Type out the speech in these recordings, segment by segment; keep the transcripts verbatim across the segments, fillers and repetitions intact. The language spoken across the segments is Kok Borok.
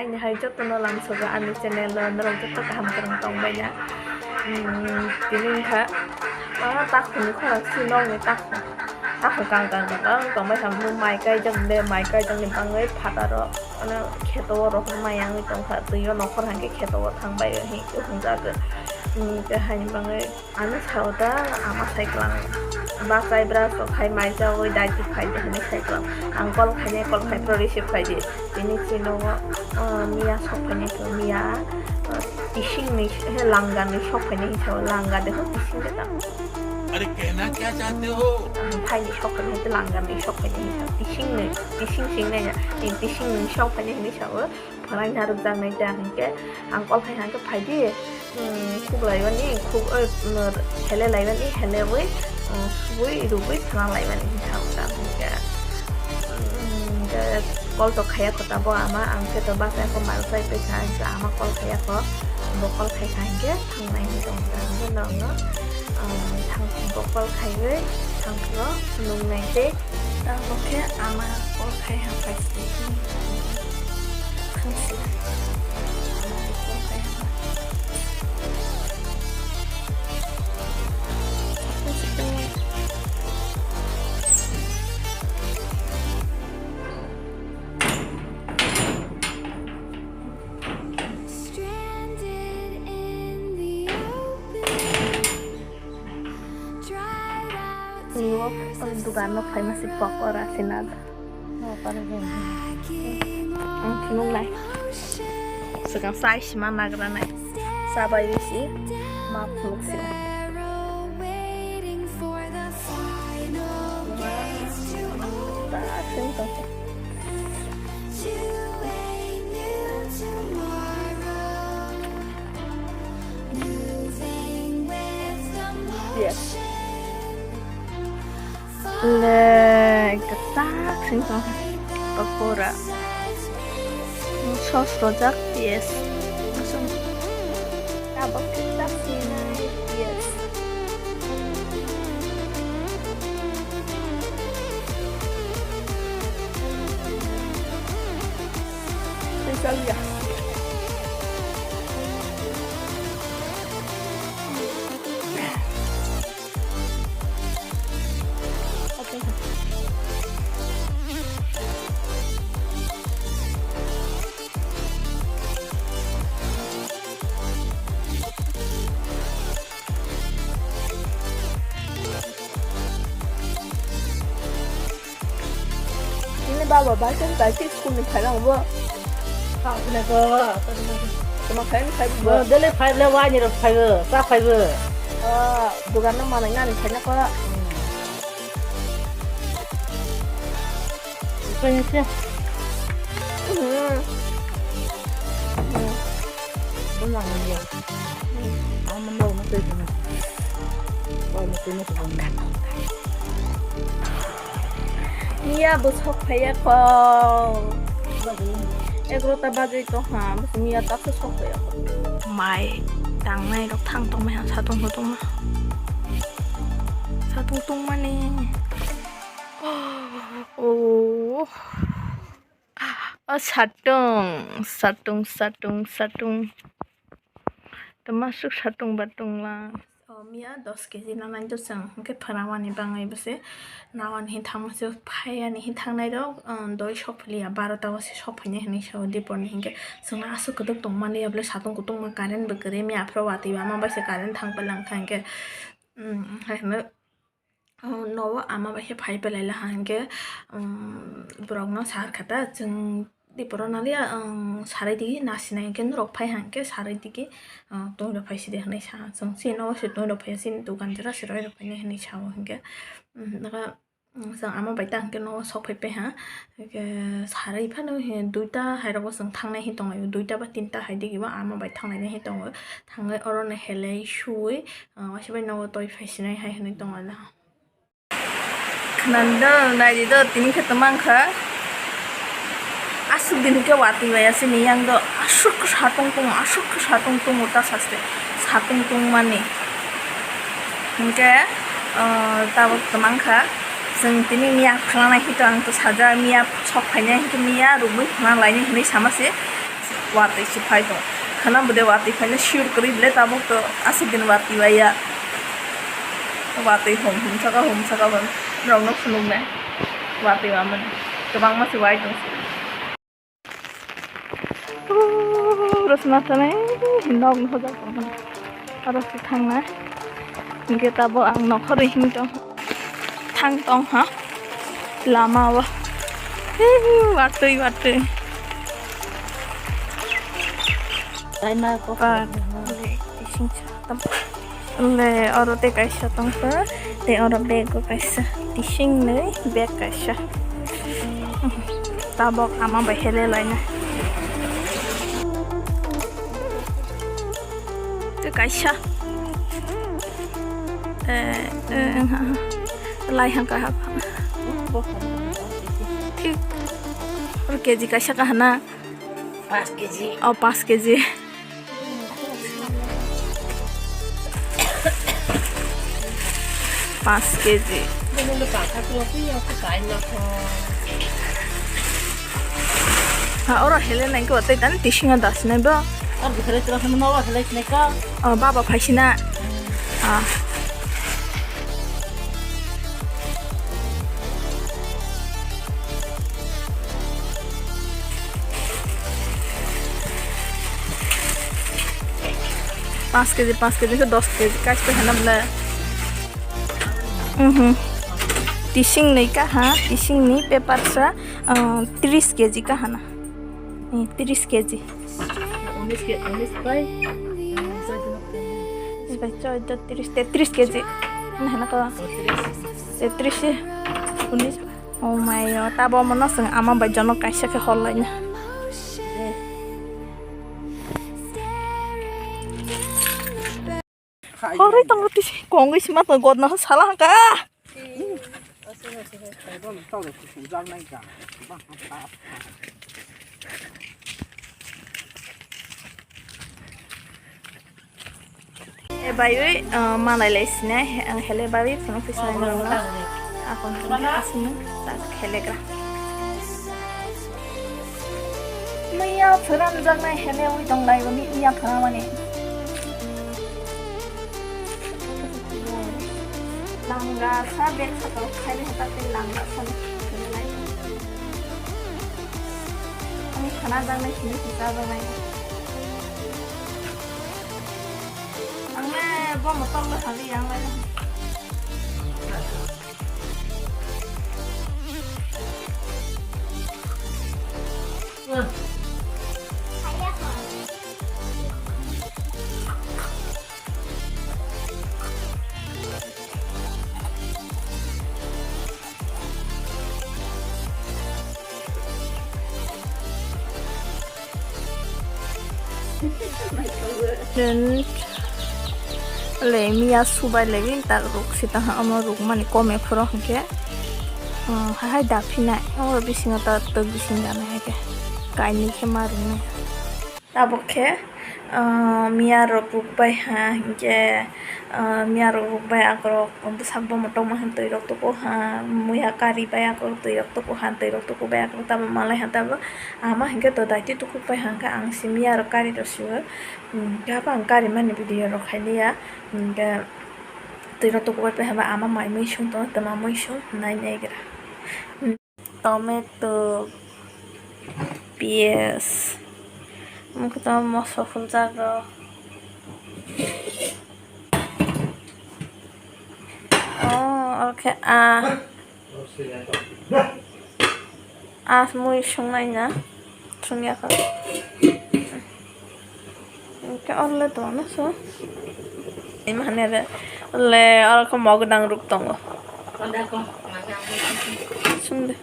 Ani hai jotono lamsogo ani channel o, norok joto kaham kwrwng tongbaina. Hmm, tini wngkha, ah, takhukni khorang si nokni takhuk, takhuk kang kang kang kang tongbai kha, mai kaijak de, mai kaijakni bagwi phataro, ano kheto o rohor mai wngwi tongkha, twi o nokhor hai khe kheto o thangbai hinwi hwnjago. Hmm, tei haini bagwi. Ano sao ta ama sai klang, bachai bwrasrok hai mai chaui daiti phai di hinwi sai klang. Ang call khainai, call khai phuru receive khai di. Tini chini nogo, ah, miya sok phainai khe miya, ah, tisingni, he, langanwi sok phainai hinwi sao, langa de ho tising de ta. अरे कहना क्या चाहते हो? Ang phaini sok phainai hinwi langanwi sok phainai hinwi sao. Tisingni, tising sing nai ya, tisingni sok phainai hinwi sao. Phalai narwkjaknai ta hinkhe ang call khai hinkhe phaidi, hmm, khuk laimani, khuk, oi, hmm, hele laimani, helewi, hmm, subui rubui phalna laimani hinwi sao ta hinkhe, hmm, hinkhe call to khaiya kho ta bo ama, ang khe to bachai kho, mal chai twi kha, hinkhe ama call khaiya kho, bo call khai kha hinkhe thangnai hinwi tong ta hinkhe norokno, hmm, thang, bo call khaiwi thang phuru nungnai tei. Tabuk khe ama call khai ha, phaisidi. Khangsi. Ama call khai ha. Stranded in the open. Dugan no phaima se pakora se na. Ang phunuk nai. Swkang chai sima nagra nai. Chabai si ma phunuk si. Yes. Le, kwchak sing tong pakora. Sos rojak, yes. Tabuk kwchak sinai, yes. Tei chaliya. Ini baba baikon kaiti school ni phairang bo. Tamo khaini phai bo. Dele phai le wani rok phai bo, ta phai bo. Ah, dugan no manai nani phaina ko. Phai se. Hmm. Hmm. Bo manai ya. Hmm. Ama no no te no. Ba no te no. Miya bo sok phaiya kho. Egarota bagwi tong ha, bo miya taksa sok phaiya kho. Mai tangnai rok thang tong mai ha, satung hutung ma. Satung tung mani. Oh. Oh, satung, satung, satung, satung. Tama suk satung batung la. O miya dos kg na nai do chwng, hwnkhe phwrangmani bangwi bwse nawan hi thangma se phai ani hi thangnai rok, um, doi sok philiya, barota o se sok phainai hinwi sao dipor ni, hinkhe chwngno aswk kwdwk tong mani ya bwle, satung kutung ma current bo kwrwi, miya aphuru watwi ama bai se current thang palang kha, hinkhe, um, hai hwnwi. Oh, nogo ama bai khe phai belai la ha hinkhe, um, borokno sar kha ta, chwng diporo naliya, um, sarai digi nasinai hinkhe norok phai ha hinkhe sarai digi, uh, tongwi rw phai sidi hinwi sa. Chwng chini nogo se tongwi rw phaiya, chini dogan jora se roi rw phainai hinwi sao hinkhe, um, nokha, um, chwng ama bai ta hinkhe nogo sok phai pai ha. Hinkhe sarai phano hi duita hai rogo chwng thangnai hi tongo, duita ba tinta hai digi bo ama bai thanglainai hi tongo. Thangwi oro no helai suwi, ah, waisa bai nogo toi phai sinai hai hinwi tongo na. Khwnani do naidi do tini khe tongma wngkha. Aswk din khe watwi bai aswk ni yang do aswk khe satung tongo, aswk khe satung tongo ta saste satung tongmani. Hinkhe, ah, tabuk tongma wngkha. Chwng tini miya khwlanai hito ang to sajak, miya sok phainai hinkhe miya rugwi khwna lainai hinwi sama se. Watwi se phai tong. Khana bwde watwi phaina sure kwrwi bwle tabuk to aswk din watwi waiya. Watwi hum hum saka hum saka bo norokno phunuknai. Watwi wamani kwbangma se wai tong. Rosna tanai nok no hojak tong. Aro se thangnai. Hingke tabuk ang nokhorwi himtong. Thang tong ha. Lama o. Watwi watwi. Ba, le, tising sa tam. Le, oro te kaisa tong kha. Te oro bag o kaisa. Tising nai bag kaisa. Tabok ama bai hele laina. Te kaisa. Eh, eh, ha, ha. Lai hang ka ha. Thik. Oro K G kaisa ka hana. Paanch K G. Oh, paanch K G. Paanch K G. Ha, oro hele nai ko, tei tani tisingo das nai bo. Ar bwkhwlai tro hwnwi ma bwkhwlai sinai ko. Oh, baba phaisina. Ah. Paanch K G, paanch K G khe dos K G kaisa hwnam le. Mhm. Tising nai ka ha, tising ni paper sa, ah, tris K G ka hana. Eh, tris K G. Unis ke, unis bai, unis bai chordo, tris, tetris K G. Nah, nah, ko. Tetris, unis. Oh my God, tabo mono seng ama bai jono kaisa ke hol laina. Hori tongo tisi kongwi sima to godna sala hangka. E baiwi, ah, malai lai sinai, he-, ah, hele baiwi phunuk phi sinai nang na. Akon phunuk phi sinai, tak hele gra. Maya phwran jaknai hele wi tong lai bo ni iya phwran mani. Langga sa bag sa tong khai de ta te langga sa ni lai. Ani khana jaknai sini sisa jaknai. Ang le bo motor le hali yang lai. Then, le miya subai le bin tak ruk sita ha, omo ruk mani kome phoro hingke, ah, hai hai da phinai, omo bisingo ta tok bising da nai hai ke, kainwi khe ma rung nai. Tabuk khe, ah, miya rok ruk bai ha, hingke, ah, miya rok ruk bai akorok bwsak bomo tongma hwn twi rok tuku ha, muya kari bai akorok twi rok tuku ha, twi rok tuku bai akorok tamo malai ha tabuk. Ama hingke to daiti tukhuk pai hangkhe ang simi aro kari rw sio. Hingke abo ang kari mani video rw khailiya. Hingke twi rw tukhuk pai haba ama mai mui sung tongo, twma mui sung nai nai gra. Tomato, piyaj, mokhe tamo moso phunjak rw. Oh, okay, ah. Ah, mui sungnaina sungya kha. Hingke orle tongo so. Ima hane re le oro khe mok dang ruk tongo. Sungde.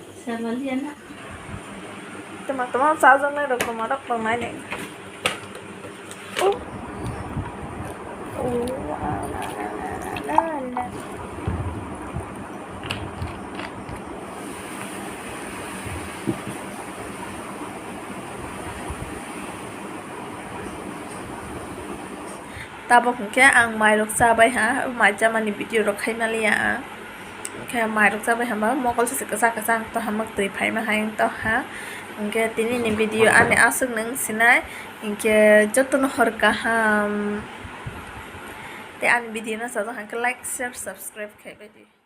Tama tama chajaknai rok toma rok tongnai ni. Oh. Oh, la, la, la. Tabuk hwnkhe ang mairok chabai ha, mai chamani video rok khai maliya ang. Hwnkhe mairok chabai hwnba mokol se kwchak kwchak tongha, hamak twi phaima hai wng tongha. Hwnkhe tini ni video ani aswk nwng sinai, hwnkhe jotono hor kaham. Tei ani video no sajak hwnkhe like, share, subscribe khai bai di.